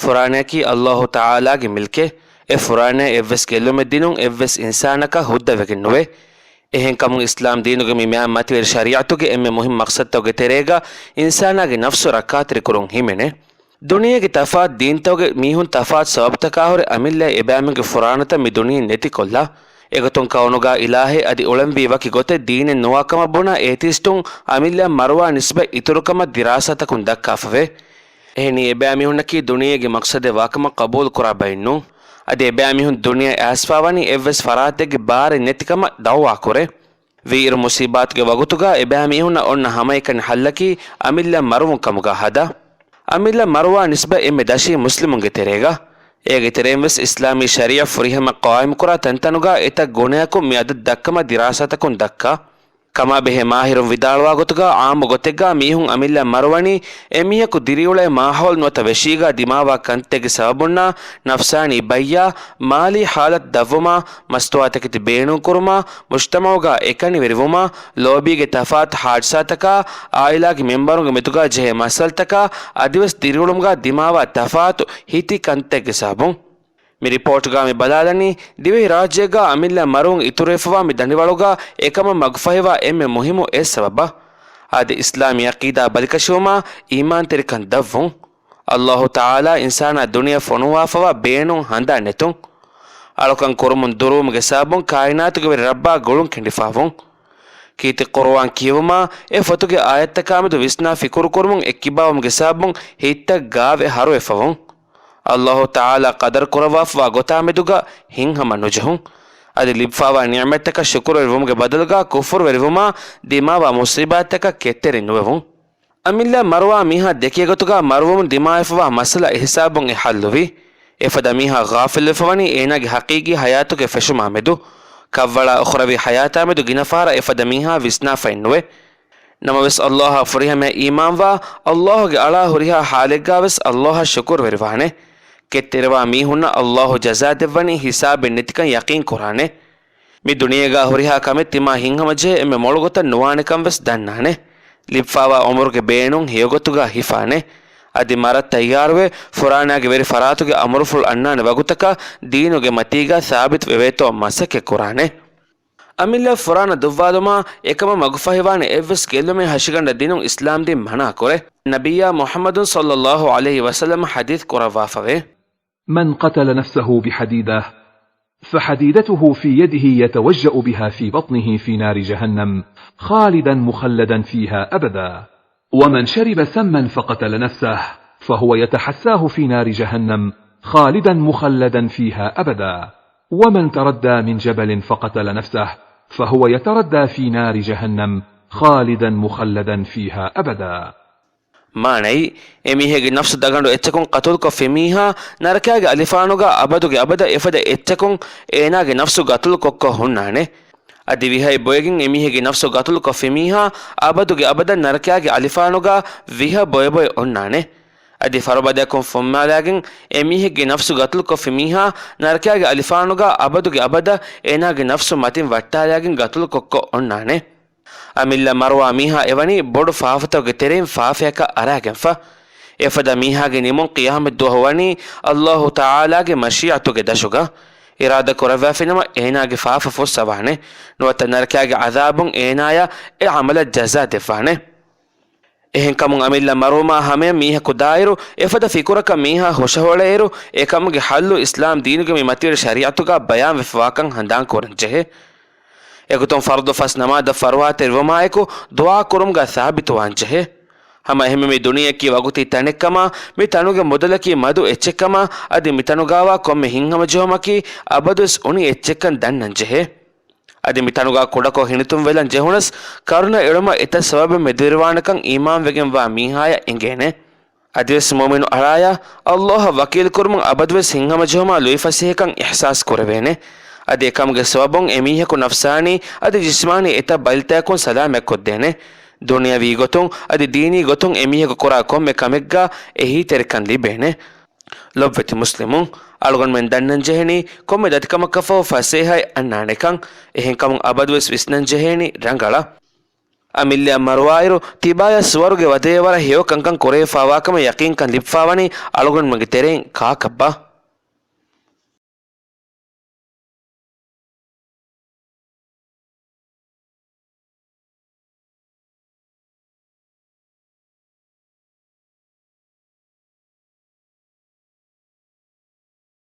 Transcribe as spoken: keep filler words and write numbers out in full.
ފުރާނައަކީ ﷲ ތަޢާލާގެ މިލްކެއް. އެ ފުރާނައަށް އެއްވެސް ގެއްލުމެއް ދިނުން އެއްވެސް އިންސާނަކަށް ހުއްދަވެގެން ނުވޭ. އެހެންކަމުން އިސްލާމް ދީނުގެ މި މާތް މަތިވެރި ޝަރީޢަތުގެ އެންމެ މުހިންމު މަޤްޞަދުތަކުގެ ތެރޭގަ އިންސާނާގެ ނަފްސު ރައްކާތެރިކުރުން ހިމެނޭ. ދުނިޔޭގެ ތަފާތު ދީންތަކުގެ މީހުން ތަފާތު ސަބަބުތަކާހުރެ އަމިއްލައަށް އެބައިމީހުންގެ ފުރާނަތައް މި ދުނިޔެއިން ނެތިކޮށްލާ. އެގޮތުން ކައުނުގަ އިލާހެއް އަދި އުޅެންވީ ވަކި ގޮތެއް ދީނެއް ނުވާކަމަށް ބުނާ އޭތީސްޓުން އަމިއްލައަށް މަރުވާ ނިސްބަތް އިތުރުކަމަށް ދިރާސާތަކުން ދައްކާފަވޭ. އެހެނީ އެބައިމީހުންނަކީ ދުނިޔޭގެ މަޤްޞަދެއް ވާކަމަށް ޤަބޫލުކުރާ ބައެއްނޫން. އަދި އެބައިމީހުން ދުނިޔެ އައިސްފާވަނީ އެއްވެސް ފަރާތެއްގެ ބާރެއް ނެތިކަމަށް ދަޢުވާކުރޭ. ވީއިރު މުޞީބާތުގެ ވަގުތުގަ އެބައިމީހުންނަށް އޮންނަ ހަމައެކަނި ޙައްލަކީ އަމިއްލަ މަރުވުން ކަމުގަ ހަދާ. އަމިއްލަ މަރުވާ ނިސްބަތް އެންމެ ދަށީ މުސްލިމުންގެ ތެރޭގަ. އޭގެ ތެރެއިންވެސް އިސްލާމީ ޝަރީޢަތް ފުރިހަމަ ޤާއިމުކުރާ ތަންތަނުގަ އެތައް ގުނަޔަކުން މި އަދަދު ދައްކަމަށް ދިރާސާތަކުން ދައްކާ. ކަމާބެހޭ މާހިރުން ވިދާޅުވާ ގޮތުގަ ޢާއްމު ގޮތެއްގަ މީހުން އަމިއްލަ މަރުވަނީ އެމީހަކު ދިރިއުޅޭ މާހައުލު ނުވަތަ ވެށީގަ ދިމާވާ ކަންތައްގެ ސަބަބުންނާ ނަފްސާނީ ބައްޔާ، މާލީ ޙާލަތު ދަށްވުމާ، މަސްތުވާތަކެތި ބޭނުންކުރުމާ، މުޖްތަމަޢުގަ އެކަނިވެރިވުމާ، ލޯބީގެ ތަފާތު ޙާދިސާތަކާ، ޢާއިލާގެ މެންބަރުންގެ މެދުގަ ޖެހޭ މައްސަލަތަކާ، އަދިވެސް ދިރިއުޅުމުގަ ދިމާވާ ތަފާތު ހިތި ކަންތައްގެ ސަބަބުން. މި ރިޕޯޓްގަ މި ބަލާލަނީ، ދިވެހި ރާއްޖޭގަ އަމިއްލަ މަރުވުން އިތުރުވެފަވާ މި ދަނޑިވަޅުގަ އެކަމަށް މަގުފަހިވާ އެންމެ މުހިއްމު އެއް ސަބަބަށް. އަދި އިސްލާމީ ޢަޤީދާ ބަލިކަށިވުމާ އީމާންތެރިކަން ދަށްވުން. ﷲ ތަޢާލާ އިންސާނާ ދުނިޔެއަށް ފޮނުވާފަވާ ބޭނުން ހަނދާން ނެތުން. އަޅުކަން ކުރުމުން ދުރުވުމުގެ ސަބަބުން ކާއިނާތުގެ ވެރި ރައްބާ ގުޅުން ކެނޑިފާވުން. ކީރިތި ޤުރުއާން ކިޔެވުމާ، އެ ފޮތުގެ އާޔަތްތަކާމެދު ވިސްނާ ފިކުރުކުރުމުން އެއްކިބާވުމުގެ ސަބަބުން ހިތްތައް ގާވެ ހަރުވެފަވުން. ﷲ ތަޢާލާ ޤަދަރު ކުރައްވާފަވާ ގޮތާމެދުގަ ހިތްހަމަ ނުޖެހުން. އަދި ލިބިފާވާ ނިޢުމަތްތަކަށް ޝުކުރުވެރިވުމުގެ ބަދަލުގަ ކުފުރުވެރިވުމާ ދިމާވާ މުޞީބާތްތަކަށް ކެތްތެރި ނުވެވުން. އަމިއްލަ މަރުވާ މީހާ ދެކޭގޮތުގަ މަރުވުމުން ދިމާވެފަވާ މައްސަލަ އެހިސާބުން އެ ޙައްލުވީ. އެފަދަ މީހާ ޣާފިލްވެފަވަނީ އޭނާގެ ޙަޤީޤީ ޙަޔާތުގެ ފެށުމާމެދު. ކަށްވަޅާ އުޚްރަވީ ޙަޔާތާމެދު ގިނަ ފަހަރަށް އެފަދަ މީހާ ވިސްނާފައެއްނުވޭ. ނަމަވެސް ﷲ އަށް ފުރިހަމަޔަށް އީމާންވާ، ﷲ ގެ އަޅާ ހުރިހާ ޙާލެއްގާވެސް ﷲ އަށް ޝުކުރުވެރިވާނެ. ކެތްތެރިވާ މީހުންނަށް ﷲ ޖަޒާ ދެއްވަނީ ހިސާބެއް ނެތިކަން ޔަޤީން ކުރާނެ. މި ދުނިޔޭގާ ހުރިހާ ކަމެއް ތިމާ ހިތްހަމަޖެހޭ އެންމެ މޮޅު ގޮތަށް ނުވާނެކަން ވެސް ދަންނާނެ. ލިބިފާވާ އުމުރުގެ ބޭނުން ހެޔޮގޮތުގާ ހިފާނެ. އަދި މަރަށް ތައްޔާރުވެ، ފުރާނާގެ ވެރި ފަރާތުގެ އަމުރުފުޅު އަންނާނެ ވަގުތަކަށް ދީނުގެ މަތީގާ ސާބިތު ވެވޭތޯ މަސައްކަތް ކުރާނެ. އަމިއްލަ ފުރާނަ ދުއްވާލުމާ އެކަމަށް މަގުފަހިވާނެ އެއްވެސް ގެއްލުމެއް ހަށިގަނޑަށް ދިނުން އިސްލާމްދީން މަނާކުރޭ. ނަބިއްޔާ މުޙައްމަދު ޞައްލައްލާހު ޢަލައިހި ވަސައްލަމަ ޙަދީޘް ކުރައްވާފަވޭ. من قتل نفسه بحديدة فحديدته في يده يتوجأ بها في بطنه في نار جهنم خالدا مخلدا فيها أبدا. ومن شرب سما فقتل نفسه فهو يتحساه في نار جهنم خالدا مخلدا فيها أبدا. ومن تردى من جبل فقتل نفسه فهو يتردى في نار جهنم خالدا مخلدا فيها أبدا. މާނައީ، އެމީހެއްގެ ނަފްސު ދަގަނޑު އެއްޗަކުން ޤަތުލުކޮށްފި މީހާ، ނަރަކައިގެ އަލިފާނުގާ އަބަދުގެ އަބަދަށް އެފަދަ އެއްޗަކުން އޭނާގެ ނަފްސު ޤަތުލުކޮށްކޮށް ހުންނާނެ. އަދި ވިހައި ބޮއެގެން އެމީހެއްގެ ނަފްސު ޤަތުލުކޮށްފި މީހާ، އަބަދުގެ އަބަދަށް ނަރަކައިގެ އަލިފާނުގާ ވިހަ ބޮއެބޮއެ އޮންނާނެ. އަދި ފަރުބަދަޔަކުން ފުންމާލާގެން އެމީހެއްގެ ނަފްސު ޤަތުލުކޮށްފި މީހާ، ނަރަކައިގެ އަލިފާނުގާ އަބަދުގެ އަބަދަށް އޭނާގެ ނަފްސު މަތިން ވައްޓާލާގެން ޤަތުލުކޮށްކޮށް އޮންނާނެ. އަމިއްލަ މަރުވާ މީހާ އެވަނީ ބޮޑު ފާފަތަކުގެ ތެރެއިން ފާފަޔަކަށް އަރާގެންފަ. އެފަދަ މީހާގެ ނިމުން ޤިޔާމަތް ދުވަހު ވަނީ ﷲ ތަޢާލާގެ މަޝީއަތުގެ ދަށުގަ. އިރާދަ ކުރައްވާފިނަމަ އޭނާގެ ފާފަ ފުއްސަވާނެ. ނުވަތަ ނަރަކައިގެ ޢަޛާބުން އޭނާޔަށް އެ ޢަމަލަށް ޖަޒާ ދެއްވާނެ. އެހެންކަމުން އަމިއްލަ މަރުވުމާ ހަމަޔަށް މީހަކު ދާއިރު އެފަދަ ފިކުރަކަށް މީހާ ހުށަހޮޅޭއިރު، އެކަމުގެ ޙައްލު އިސްލާމް ދީނުގެ މި މަތިވެރި ޝަރީޢަތުގާ ބަޔާންވެފަވާކަން ހަނދާންކުރަން ޖެހޭ. އެގޮތުން ފަރުޟު ފަސް ނަމާދަށް ފަރުވާތެރިވުމާއެކު ދުޢާ ކުރުމުގާ ސާބިތުވާން ޖެހޭ. ހަމަ އެހެންމެ މި ދުނިޔެއަކީ ވަގުތީ ތަނެއްކަމާ، މި ތަނުގެ މުދަލަކީ މަދު އެއްޗެއްކަމާ، އަދި މި ތަނުގާވާ ކޮންމެ ހިތްހަމަޖެހުމަކީ އަބަދުވެސް އުނި އެއްޗެއްކަން ދަންނަން ޖެހޭ. އަދި މި ތަނުގާ ކުޑަކޮށް ހިނިތުންވެލަން ޖެހުނަސް، ކަރުނަ އެޅުމަށް އެތައް ސަބަބެއް މެދުވެރިވާނެކަން އީމާންވެގެންވާ މީހާޔަށް އެނގޭނެ. އަދިވެސް މުއުމިނު އަޅާޔަށް ﷲ އަށް ވަކީލުކުރުމުން އަބަދުވެސް ހިތްހަމަޖެހުމާ ލުއިފަސޭހަކަން އިޙްސާސް ކުރެވޭނެ. އަދި އެކަމުގެ ސަބަބުން އެމީހަކު ނަފްސާނީ އަދި ޖިސްމާނީ އެތައް ބަލިތަކުން ސަލާމަތްކޮށްދޭނެ. ދުނިޔަވީ ގޮތުން އަދި ދީނީ ގޮތުން އެމީހަކު ކުރާ ކޮންމެ ކަމެއްގާ އެހީތެރިކަން ލިބޭނެ. ލޮބުވެތި މުސްލިމުން، އަޅުގަނޑުމެން ދަންނަން ޖެހެނީ ކޮންމެ ދަތިކަމަކަށްފަހު ފަސޭހައެއް އަންނާނެކަން. އެހެންކަމުން އަބަދުވެސް ވިސްނަން ޖެހޭނީ ރަނގަޅަށް. އަމިއްލައަށް މަރުވާއިރު، ތިބާޔަށް ސުވަރުގެ ވަދެ ވަރަށް ހެޔޮ ކަންކަން ކުރެވިފާވާކަމަށް ޔަޤީންކަން ލިބިފާވަނީ އަޅުގަނޑުމެންގެ ތެރެއިން ކާކަށްބާ؟